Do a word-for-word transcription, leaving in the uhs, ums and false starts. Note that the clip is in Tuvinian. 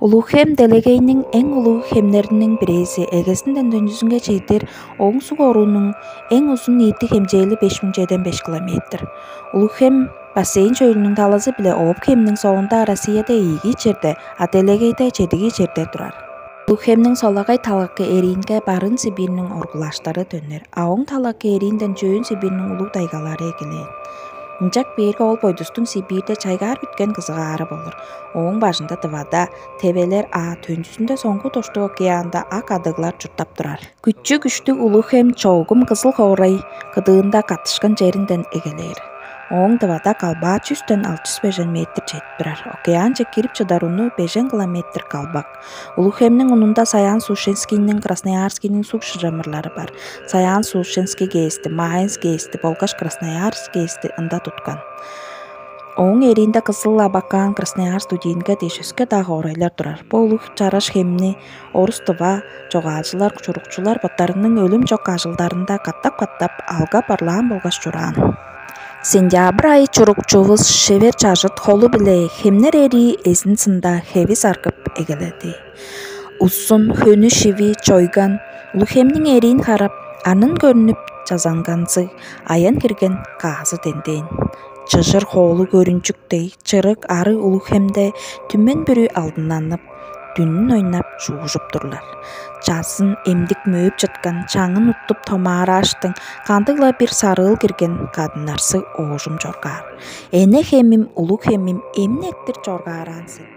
Улуг-Хем делегейниң эң улуг хемнериниң бирээзи, эгезинден төнчүзүнге чедир ооң суг оруунуң эң узун ниити хемчээли беш муң чеден беш километр. Улуг-Хем бассейн чөөлүнүң талазы-биле Ооп-Хемниң соонда Россияда ийиги черде, а делегейде чедиги черде турар. Улуг-Хемниң солагай талакы эриинге Барыын Сибирьниң оргулаштары төнер, а оң талакы эриинден Чөөн Сибирьниң улуг тайгалары эгелээр. Ынчап кээрге ол бойдустуң Сибирьде чайгаар бүткен кызыгаары болур. Ооң бажында Тывада, Тевелер, а төнчүзүнде Соңгу Доштуг океанда ак адыглар чурттап турар. Күчү-күштүг Улуг-Хем чогум Кызыл хоорай кыдыында каттышкан черинден эгелээр. Ооң Тывада калбаа чүстен алчыс бежен метр чедип турар. Океанче кирип чыдар уну бежен километр калбак. Улуг-Хемниң унунда Саян-Сушенскийниң, Красноярскийниң суг шыжамырлары бар. Саян-Сушенский ГЭС-ти, Маинск ГЭС-ти болгаш Красноярск ГЭС-ти ында туткан. Ооң эриинде Кызыл, Абакан, Красноярск, Дудинка дээш өске-даа хоорайлар турар. Бо улуг чараш хемни орус-тыва чогаалчылар, чурукчулар боттарының өлүм чок ажылдарында катап-катап алгап-арлаан болгаш чураан. Сентябрь айы чурукчувус шевер чажыт холу-биле хемнер эрии эзин сында хевис аргып эгеледи. Узун, хөнү-шиви чойган, Улуг-Хемниң эриин харап, анын көрнүп, чазанганзыг, аян кирген каазы денден. Чыжыр хоолу көрүнчүктей, чырык ары Улуг-Хемде түмен бүрү алдыннанып, дүнүн ойнап, чуужуп турлар. Чазын эмдик мөөп чыткан чаңын уттуп томаарааштың, кандыг-ла бир сарыыл кирген кадыннарзыг оожум чоргаар. Эне-Хемим, Улуг-Хемим, эмнектир чоргаараан сен?